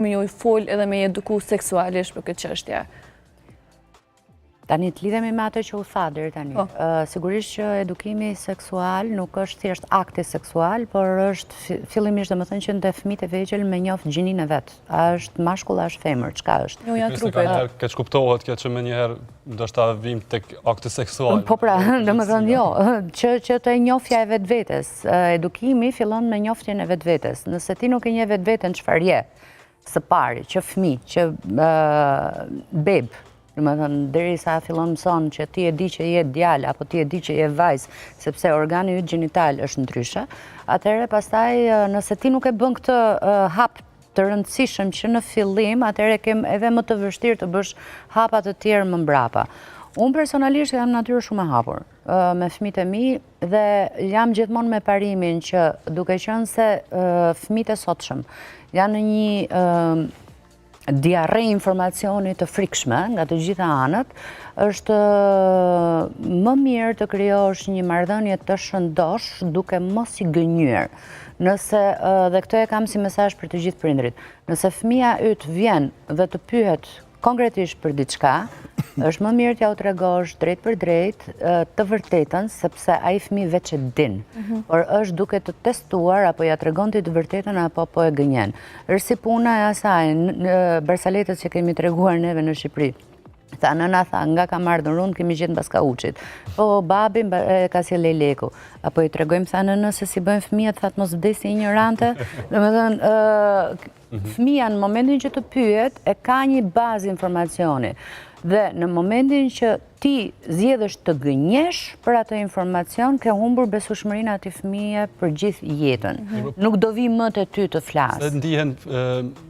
Me ju fol edhe me eduku seksualisht për këtë çështje. Tani të lidhemi me atë që u tha deri tani. Po. Sigurisht që edukimi seksual nuk është thjesht akti seksual, por është fillimisht domethënë që te fëmijët e vegjël me njoft gjininë e vet. A është mashkull, a është femër, çka është? Njohja e trupit. Keqkuptohet kjo që menjëherë ndoshta vim tek akti seksual. Po pra, domethënë jo, që që te njohja e vetvetes. Edukimi fillon me njohjen e vetvetes. Nëse ti nuk e njeh vetveten çfarë je, së pari, që fëmijë, që beb, domethënë, derisa fillon mëson që ti e di që je djalë, apo ti e di që je vajzë, sepse organi yt gjenital është ndryshe, atëherë pastaj nëse ti nuk e bën këtë hap të rëndësishëm që në fillim, atëherë ke edhe më të vështirë të bësh hapa të tjerë më mbrapa. Unë personalisht jam natyrë shumë e hapur me fëmijët e mi dhe jam gjithmonë me parimin që duke qenë se fëmijët e sotshëm janë në një diarre informacioni të frikshme nga të gjitha anët, është më mirë të krijosh një marrëdhënie të shëndoshë duke mos i gënjyer. Nëse, dhe këtë e kam si mesazh për të gjithë prindërit, nëse fëmija yt vjen dhe të pyet konkretisht për diçka, është më mirë t'ja u tregosh drejtpërdrejt të vërtetën, sepse ai fëmijë veç e din, mhm. por është duke të testuar apo ja tregon ti të vërtetën apo po e gënjen. Është si puna e asaj, barsaletës që kemi treguar neve në Shqipëri. Tha nëna tha, nga kam ardhur unë, kemi gjetë mbas kauçit. Po babi e ka sjellë lejleku. Apo i tregojmë tha nëna se si bëjnë fëmijët, tha të mos vdesin injorante. Domethënë, mhm. fëmija në momentin që të pyet, e ka një bazë informacioni. Dhe në momentin që ti zgjedhësh të gënjesh për atë informacion, ke humbur besueshmërinë e atij fëmije për gjithë jetën. Mhm. Nuk do vijë më te ty të flasë. Se ndihen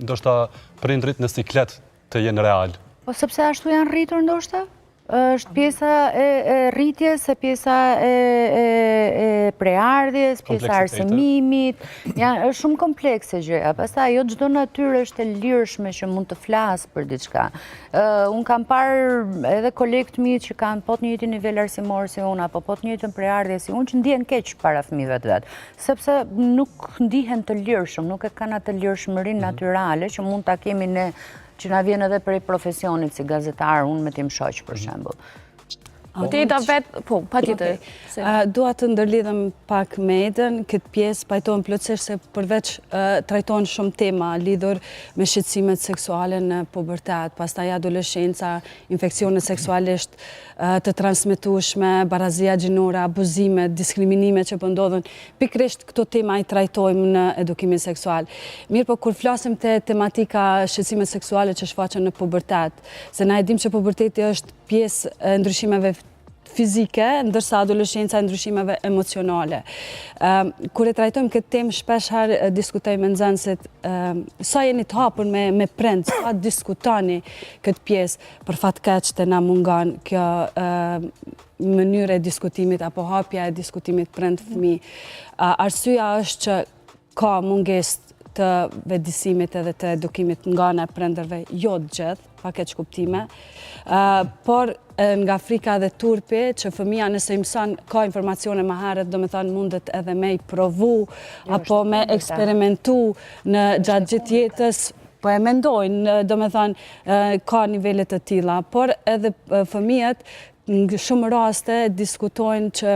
ndoshta prindrit në siklet të jenë real? Po sepse ashtu janë rritur ndoshta? Është pjesa e rritjes, e pjesa e prejardhjes, pjesa e arsimimit, janë është shumë komplekse gjëja. Pastaj jo çdo natyrë është e lirshme që mund të flasë për diçka. Unë kam parë edhe kolegë të mi që kanë po të njëjtin nivel arsimor si unë, apo po të njëjtën prejardhje si unë, që ndihen keq para fëmijëve të vet, sepse nuk ndihen të lirshëm, nuk e kanë atë lirshmërinë mhm. natyrale që mund ta kemi ne që na vjen edhe prej profesionit si gazetar, unë me tim shoq për mhm. shembull. Po ti ta vet, po, patjetër. Dua të ndërlidhem pak me Edën, këtë pjesë pajtohem plotësisht se përveç trajtohen shumë tema lidhur me shqetësimet seksuale në pubertet, pastaj adoleshenca, infeksione seksualisht të transmetueshme, barazia gjinore, abuzimet, diskriminimet që po ndodhen. Pikërisht këto tema i trajtojmë në edukimin seksual. Mirëpo kur flasim te tematika shqetësimet seksuale që shfaqen në pubertet, se na e dimë që puberteti është pjesë e ndryshimeve fizike, ndërsa adoleshenca e ndryshimeve emocionale. Kur e trajtojmë këtë temë, shpesh herë diskutoj me nxënësit, sa jeni të hapur me, me prind, sa diskutoni këtë pjesë, për fat keq te na mungon kjo mënyrë e diskutimit apo hapja e diskutimit prind fëmijë. Arsyeja është që ka mungesë të vetëdijesimit edhe të edukimit nga ana e prindërve, jo të gjithë, pa keqkuptime, por nga frika dhe turpi që fëmija nëse i mëson ka informacione më herët, domethënë mundet edhe me i provu, jo, apo me eksperimentu në gjatë gjithë jetës, po e mendojnë, domethënë, ka nivele të tilla, por edhe fëmijët Në shumë raste diskutojnë që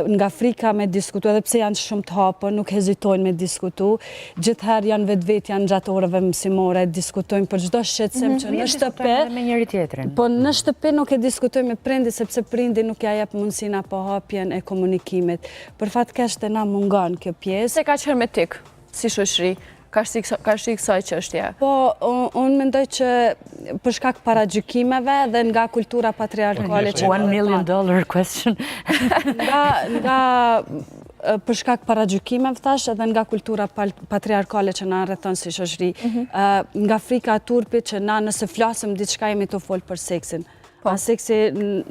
nga frika me diskutu, edhe pse janë shumë të hapur, nuk hezitojnë me diskutu, gjithherë janë vetvetja në gjatë orëve mësimore, diskutojnë për çdo shqetësim mhm, që në shtëpi... me njëri tjetrin. Po në shtëpi nuk e diskutojnë me prindin, sepse prindi nuk ja jep mundësinë apo hapjen e komunikimit. Për fat keq te na mungon kjo pjesë. Se kaq hermetik, si shoqëri, karshi kësaj çështje? Po, unë mendoj që për shkak paragjykimeve dhe nga kultura patriarkale që... One million dollar question. Nga, nga për shkak paragjykimeve, thash, edhe nga kultura patriarkale që na rrethon si shoqëri. Mhm. Nga frika e turpit që na nëse flasim diçka jemi tu folë për seksin. A seksi...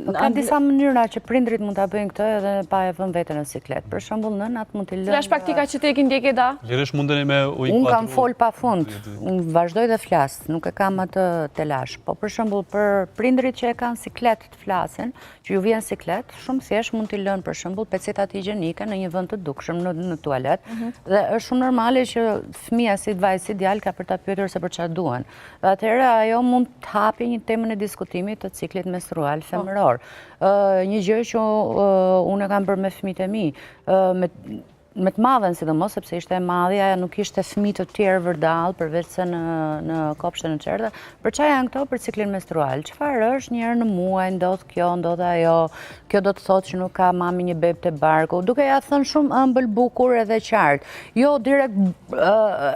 Po, ka disa mënyra që prindrit mund ta bëjnë këtë edhe pa e vënë veten në siklet. Për shembull, nënat mund t'i lënë... Cila është praktika që ti e ke ndjekë da? Lirisht mundeni me u Unë kam fol pa fund, unë vazhdoj dhe flas, nuk e kam atë telash. Po për shembull, për prindrit që e kanë siklet të flasin, që ju vjen siklet, shumë thjesht mund t'i lënë për shembull pecetat higjienike në një vend të dukshëm në tualet. Dhe është shumë normale që fëmija si vajzë si djalë ka për ta pyetur se për çfarë duhen. Dhe atëherë ajo mund të hapi një temën e diskutimit të ciklit menstrual femëror. Një gjë që unë e kam bërë me fëmijët e mi, me të madhen sidomos, sepse ishte e madhja, nuk ishte fëmijë të tjerë vërdall, përveç se në kopshte në çerdhe. Për çfarë janë këto? Për ciklin menstrual. Çfarë është një herë në muaj, ndodh kjo, ndodh ajo, kjo do të thotë që nuk ka mami një beb te barku, duke ja thënë shumë ëmbël, bukur edhe qartë. Jo direkt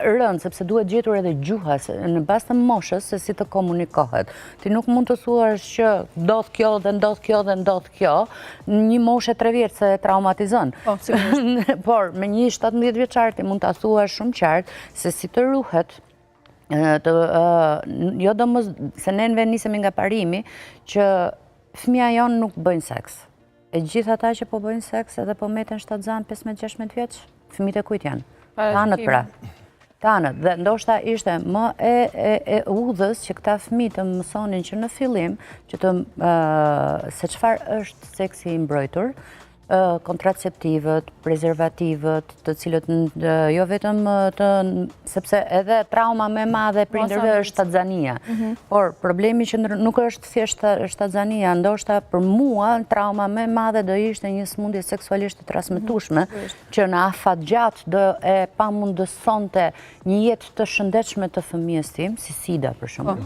rënd, sepse duhet gjetur edhe gjuha në bazë të moshës se si të komunikohet. Ti nuk mund të thuash që ndodh kjo dhe ndodh kjo dhe ndodh kjo, një moshë 3 vjeç se traumatizon. Po, sigurisht. Por me një 17 vjeçar ti mund ta thuash shumë qartë se si të ruhet, të, jo domos, se ne neve nisemi nga parimi që fëmia jonë nuk bëjnë seks. E gjithë ata që po bëjnë seks edhe po meten shtatzan 15-16 vjeç, fëmijët e kujt janë? Tanët pra. Tanët, dhe ndoshta ishte më e udhës që këta fëmijë të mësonin që në fillim, që të, se çfarë është seksi i mbrojtur, kontraceptivët, prezervativët, të cilët jo vetëm të, sepse edhe trauma më e madhe e prindërve është shtatzania. Por problemi që nuk është thjesht shtatzania, ndoshta për mua trauma më e madhe do ishte një sëmundje seksualisht e transmetueshme, që në afat gjatë do e pamundësonte një jetë të shëndetshme të fëmijës tim, si SIDA për shembull,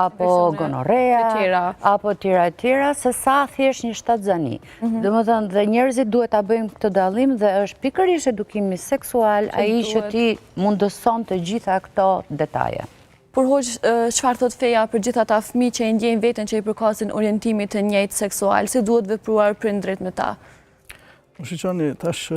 apo gonorrea, apo tjera e tjera, se sa thjesht një shtatzani. Do më thënë, dhe njerëzit duhet ta bëjnë këtë dallim dhe është pikërisht edukimi seksual ai që ti mundëson të gjitha këto detaje. Por hoxhë, çfarë thot feja për gjithë ata fëmijë që e ndjejnë veten që i përkasin orientimit të njëjtë seksual, si duhet vepruar prindrit me ta? Po shiqoni, tash